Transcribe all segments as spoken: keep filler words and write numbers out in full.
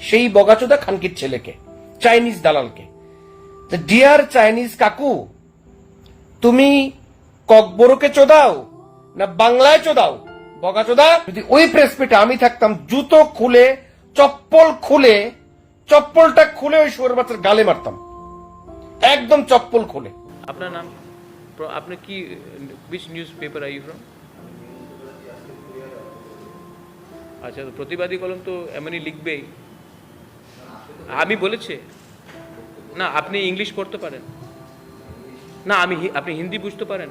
সেই বগাচোদা খানকির ছেলেকে, চাইনিজ দালালকে। তো ডিয়ার চাইনিজ কাকু, তুমি ককবরকে চোদাও না বাংলায় চোদাও? বগাচোদা, যদি ওই প্রেস মিটে আমি থাকতাম, জুতো খুলে, চপ্পল খুলে, চপ্পলটা খুলে ওই শুয়োর বাচ্চার গালে মারতাম, একদম চপ্পল খুলে। আপনার নাম প্র- আপনি কি, which newspaper are you from? আচ্ছা, তো প্রতিবাদী কলম তো এমনি লিখবেই। আমি বলেছি না, আপনি ইংলিশ পড়তে পারেন না, আমি হি- আপনি হিন্দি বুঝতে পারেন।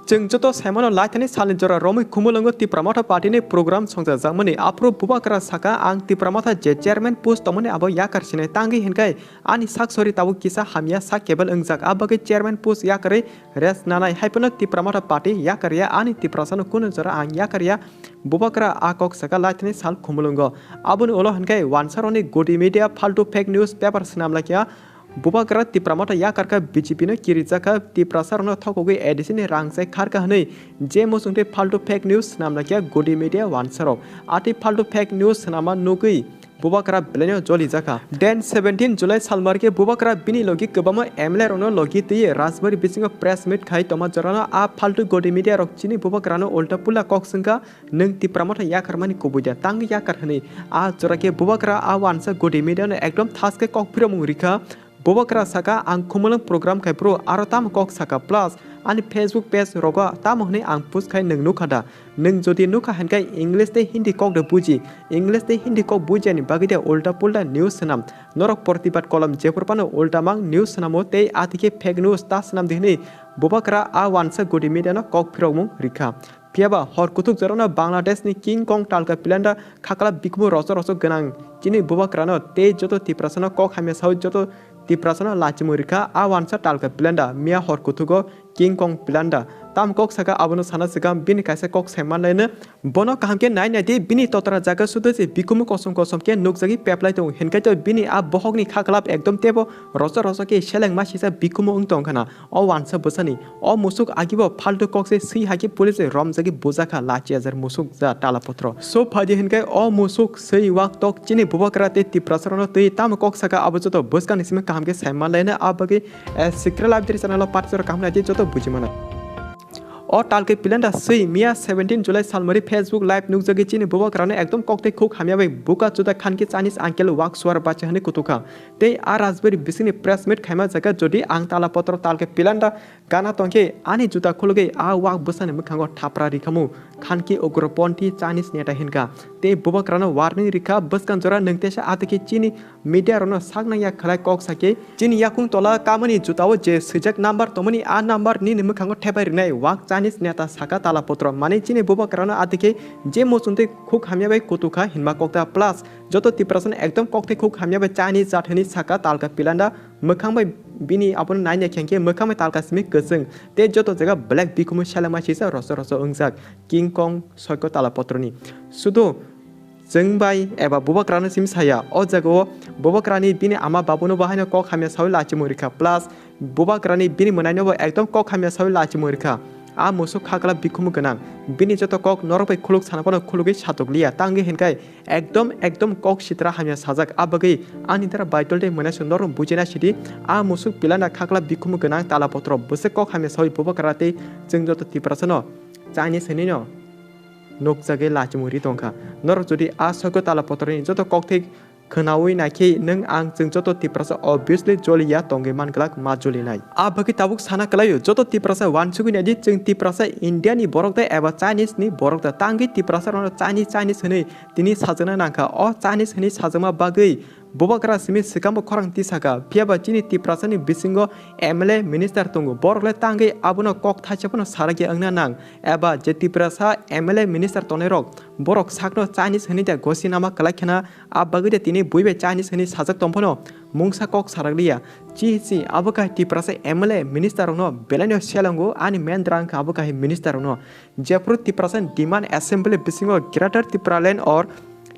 Chwng joto saimano laithani salni jora romwi khumulwngo Tipra Motha Party ni program songchajakmani. Aphuru Bubagra saka, ang Tipra Motha je chairman post tongmani abo yakar sinai tangwi hinkai ani sak sori tabuk kisa hamya sak kebel wngjak, a bagwi chairman post yakarwi rest nanai. Haiphano Tipra Motha Party yakarya, ani Tiprasano kunu jora ang yakarya. Bubagra a kok saka laithani sal khumulwngo. Aboni ulo hinkai wansaroni gudi media phaltu fake news paper swnam laikya. Bubagra Tipra Motha yakarkha B J P no kirijakha, Tiprasarokno thokogwi A D C ni rang chai kharkha hwnwi je muchungtwi phaltu fake news swnam laikya gudi media wansarok. Atwi phaltu fake news swnama nugwi Bubagra belaino jolijakha. Den seventeen July salmarke Bubagra bini logi kwbangma M L A rokno logi twi Rajbari bisingo press meet khai tongma jorano a phaltu gudi media rok chini Bubagrano ulta pula kok swngkha, nwng Tipra Motha yakarmani kubui da tang yakar hwnwi. A jorake Bubagra a wansa gudi media no ekdom thaske kok phiromung rikha. Bubagra saka, ang khumulwng program khai bro aro tamo kok saka, plus ani Facebook page rogo tamo hwnwi ang post khai nwng nukha da? Nwng jodi nukha hinkhe English tei Hindi kok da buji, English tei Hindi kok bujiani bagwi da ulta pulta news swnam. Norok protibad kolom jephru phano ulta mang news swnamo tei athikhe fake news ta swnam di hwnwi Bubagra a wansa gudi media no kok phirokmung rikha. Phiyaba hor kuthuk jorano Bangladesh ni King Kong talka pilanda khakla bikhumu roso roso gwnang chini Bubagrano tei joto Tiprasano kok hamya sawi joto Tiprasano lachimung rikha a wansa talka pilanda miya hor kuthugo King Kong pilanda. Tam kok saka abono sana swkang bini kaisa kok sai manlaino. Bono kaham khe nai nai di, bini totra jaga sudo se bikhumu kosom kosom khe nukjagwi peplai tongo, hinkhe to bini a bohokni khaklap ekdom tebo roso roso khe seleng ma sisa bikhumu wng tong khana. O wansa bwsani o musuk agibo phaltu kok se swi hai khe police romjagwi bujakha lachi ajar musuk ja tala potro. So phaidi hinkhe o musuk swi wak tok chini Bubagra tei Tiprasarokno twi tamo kok saka abo joto bwskangni simi kaham khe sai manlaino, a bagwi, eh, Sikra Live Daily channel o party kaham nai di joto buji mano. O talke pilanda swi miya seventeen July salmari Facebook live nukjagwi chini Bubagrano ekdom kok tei khuk hamya bai buka chuda khanki Chinese uncle wak suar bacha hwnwi kutukha. Tei a Rajbari bisingni press meet khaima jaga jodi ang tala potro talke pilanda gana tongkhe ani juta khulugwi a wak bwsani mwkhango thapra rikhamu khanki ugroponthi Chinese neta hinkha. Tei Bubagrano warning rikha bwskang jora nwng teisa athikhe chini media rokno sak nangya khlai kok sakhe chini yakung tola kamani jutao je swijak number tongmani a number nini mwkhango thepai rwnai wak Chinese neta saka tala potro mani chini Bubagrano athikhe je muchungtwi khuk hamya bai kutukha hinma kokta plus joto Tiprasano ekdom kokthai khuk hamya bai Chinese jat hwnwi saka talka pilanda mwkhang bai bini abono naina khengkhe mwkhang bai talka simi kwchwng tei joto jaga black bikhumu selengma sisa roso roso wngjak King Kong soiko tala potroni sudu Chwng bai eba Bubagrano simi saya, o jagao Bubagrani bini ama babuno bo haino kok hamya sawi lachimung rikha, plus Bubagrani bini mwnaino bo ekdom kok hamya sawi lachimung rikha. A musuk khakla bikhumu gwnang, bini joto kok norok bai khuluk sana phano khulugwi satok liya, tangwi hinkai ekdom ekdom kok sitra hamya sajak, a bagwi ani dara baitol tei mwnaisong norok bujina sidi, a musuk pilana khakla bikhumu gwnang tala potro bwswk kok hamya sawi Bubagra tei chwng joto Tiprasano Chinese hinwino nukjagwi lachimung ri tongkha. Norok jodi a soiko tala potroni joto kokthai khwnawi naikhe nwng ang chwng joto Tiprasa obviously joliya tongwi man glak ma jolinai. A bagwi tabuk sana kwlaio joto Tiprasa wansugwi naidi chwng Tiprasa India ni borok de eba Chinese ni borok de tangwi Tiprasa rokno Chinese Chinese hwnwi tini sajwkna nangkha. O Chinese hwnwi sajwkma bagwi Bubagra simi swkangbo khorang tisaka, phiyaba chini Tiprasani bisingo M L A minister tongo, borokle tangwi abono kok thaisa phano sarakya wngna nang, eba je Tiprasa M L A minister tongnairok, borok sakno Chinese hwnwi da gosi nama kwlai khna, a bagwi da tini buibai Chinese hwnwi sajak tongphano mungsa kok sarakliya. Chi chi abo kahi Tiprasa M L A minister rokno belaino selango ani mendra wngkha abo kahi minister rokno. Jephru Tiprasani demand assembly bisingo Greater Tipraland or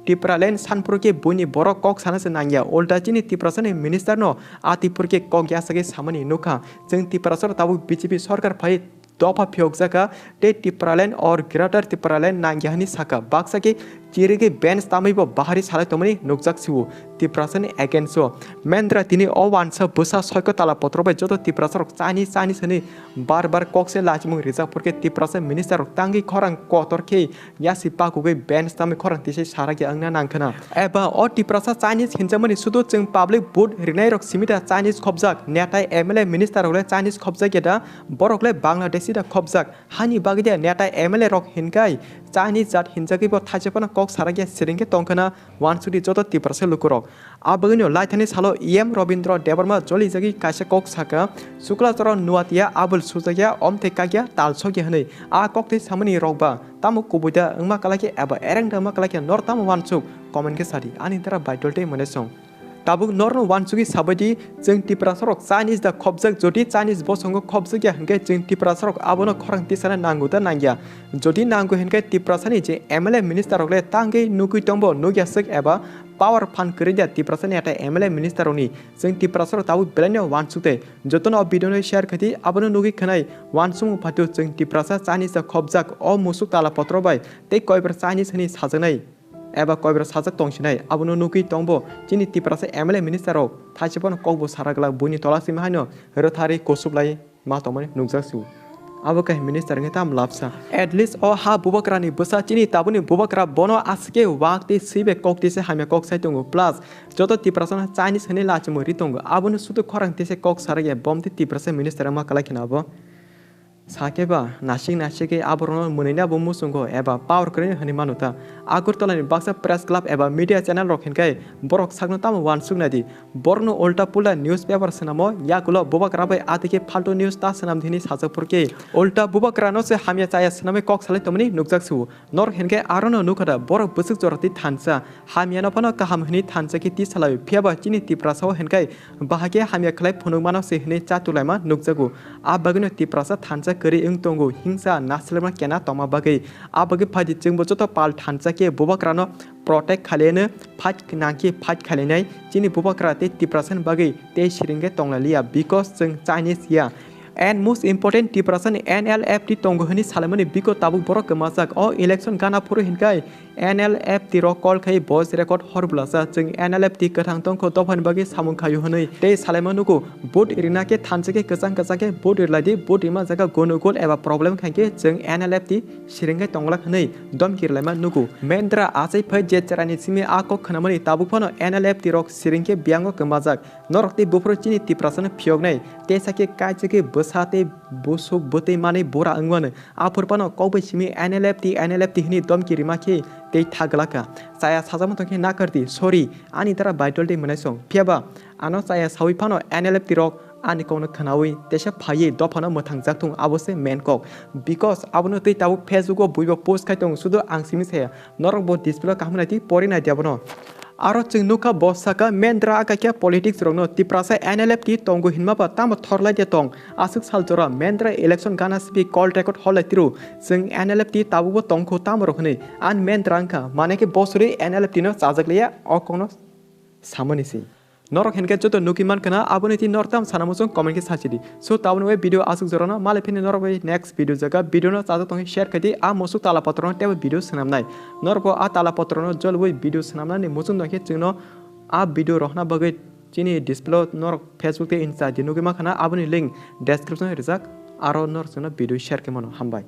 Tipraland sanphuru khe buini borok kok sana se nangya, ulta chini Tiprasani minister no a tipur khe kok yasagwi samani nukha. Chwng Tiprasa tabuk B J P sorkar phai dopha phiyokjak kha tei Tipraland or Greater Tipraland nangya hwnwi sakha. Baksa khe chirigwi bench tamwi bo bahari salai tongmani nukjak sio Tiprasani against o. Mendra tini o wansa bwsa soiko tala potro bai joto Tiprasa rok Chinese Chinese hwnwi bar bar kok se lachimung rijak phurkhe Tiprasa minister rok tangwi khorang kotor khe yasi pakugwi bench tamwi khorang tisai sarakya wngna nangkhwna. Eba o Tiprasa Chinese hinjakmani sudu chwng public vote rinai rok simi da Chinese khobjak, netai M L A minister rok le Chinese khobjak ya da, borok le Bangladeshi da khobjak. Hani bagwi de netai M L A rok hinkai Chinese jat hinjagwi bo thaisa phano kok sarakya siring khe tongkhwna wansukdi joto Tiprasa lukurok. A bagwino laithani salo E M Robindra Debbarma jolijagwi kaisa kok sakha, Sukla Charan Nuatia abul sujakya, omthai kakya, tal sokya hwnwi. A koktwi samani rokba tamo kubuida wngma kalaikhe eba erengda wngma kalaikhe nor tamo wansuk comment khe sadi. Ani dara baidol tei mane song. Tabuk norno wansugwi sabaidi, chwng Tiprasarok Chinese da khobjak, jodi Chinese bosongo khobjakya hwnkhe chwng Tiprasarok abono khorang tisana nango da nangya? Jodi nango hwnkhe Tiprasani je M L A minister rok le tangwi nugwi tongbo nukya swk eba power phan kwrwi da Tiprasani atai M L A minister rokni? Chwng Tiprasarok tabuk belaino wansuk tei jotono o video no share khaidi, abono nugwi khwnai wansukmung phatio chwng Tiprasa Chinese da khobjak o musuk tala potro bai tei koibar Chinese hwnwi sajaknai. Eba koibar sajak tongsinai, abono nugwi tongbo chini Tiprasa M L A minister rok thaisa phano kokbo sara glak, buini tola simi haino rwthari kusuklai ma tongmani nukjak sio. Abo kahi minister wngkhe tamo labsa. At least o ha bubagrani bwsa chini tabukni bubagra bono aswk khe wak tei swi bai kok twi se hamya kok sai tongo. Plus joto Tiprasano Chinese hwnwi lachimung ri tongo, abono sudu khorang twi se kok sarakya, bom tei Tiprasa minister wngma kwlai kheno abo. Sakhe ba, nasik nasikgwi aborokno mwnwino bo muchungo eba power kwrwino hwnwi mano ta. Agartala ni baksa press club eba media channel rok hinkhe borok sakno tamo wansuk nai di. Borokno ulta pulta newspaper swnamo, yagulo bubagra bai adikhe faltu news ta swnam di hwnwi sajak phurkhe ulta bubagrano se hamya chaya swnamwi kok salai tongmani nukjak sio. Norok hinkhe arono nukha da, borok bwswk jora twi thansa, hamyano phano kaham hwnwi thansa khe twi salai, phiyaba chini Tiprasao hinkhe bahai khe hamya khlai phunukmano se hwnwi chatulaima nukjago. A bagwino Tiprasa thansa kwrwi wng tongo, hingsa nasilma kena tongma bagwi. A bagwi phaidi chwngbo joto pal thansa khe bubagrano protect khailaino, fight nangkhe fight khailainai chini bubagra tei Tiprasani bagwi tei siringkhe tonglailiya, because chwng Chinese ya. And most important, Tiprasani N L F T tongo hwnwi salaimani biko tabuk borok kwmajak. O election gana phuru hinkai N L F T rok call khai voice record hor bwlasa, chwng N L F T kwthang tongkho dophani bagwi samung khaio hwnwi tei salaima nugo. Vote rina khe thansa khe kwchang kwchang khe vote rilai di, vote rima jaga gonogol eba problem khai khe chwng N L F T siringkai tonglak hwnwi domki rilaima nugo. Mendra achai phai je cherani simi a kok khwnamani tabuk phano N L F T rok siring khe biyango kwmajak. Norok tei buphuru chini Tiprasano phiyoknai, tei sakhe kaisa khe bwsa tei busuk bwtwi manwi bura wngmano. Aphuru phano kokbai simi N L F T, N L F T hwnwi domki rima khe tei tha glak kha. Chaya sajagma tong khe nakar di, sorry, ani dara baidol tei mwnaisong. Phiyaba ano chaya saui phano N L F T rok ani kokno khwnaui teisa phaiwi dophano mwthangjak thung, abo se main kok. Because abono twi tabuk Facebook o buibo post khai tongo, sudu ang simi saya. Norok bo display o kaham nai twi pori nai di abono. Aro chwng nukha bo saka Mendra akaikha politics rokno, Tiprasa N L F T tongo hinma ba tamo thorlai de tong. Aswk sal jora Mendra election gana simi call record horlai tiro. Chwng N L F T tabukbo tongkho tamo rok hwnwi. An Mendra wngkha, mane khe bosori N L F T no chajak liya, o kokno samani si. Norok hinkhe joto nugwi mankha na, aboni twi norok tamo sana muchung comment khe sachi di. So, tabukni bai video aswk jorano, malai phini norok bai next video jaga, video no chajak tongwi share khai di, a musuk tala potro no teibo video swnamnai. Norok bo a tala potro no jolwi video swnamnani muchung tong khe chwngno a video rohna bagwi chini display o norok Facebook tei Insta di nugwi mankha na, aboni link description o rijak, aro norok chwngno video share khai mano. Hambai.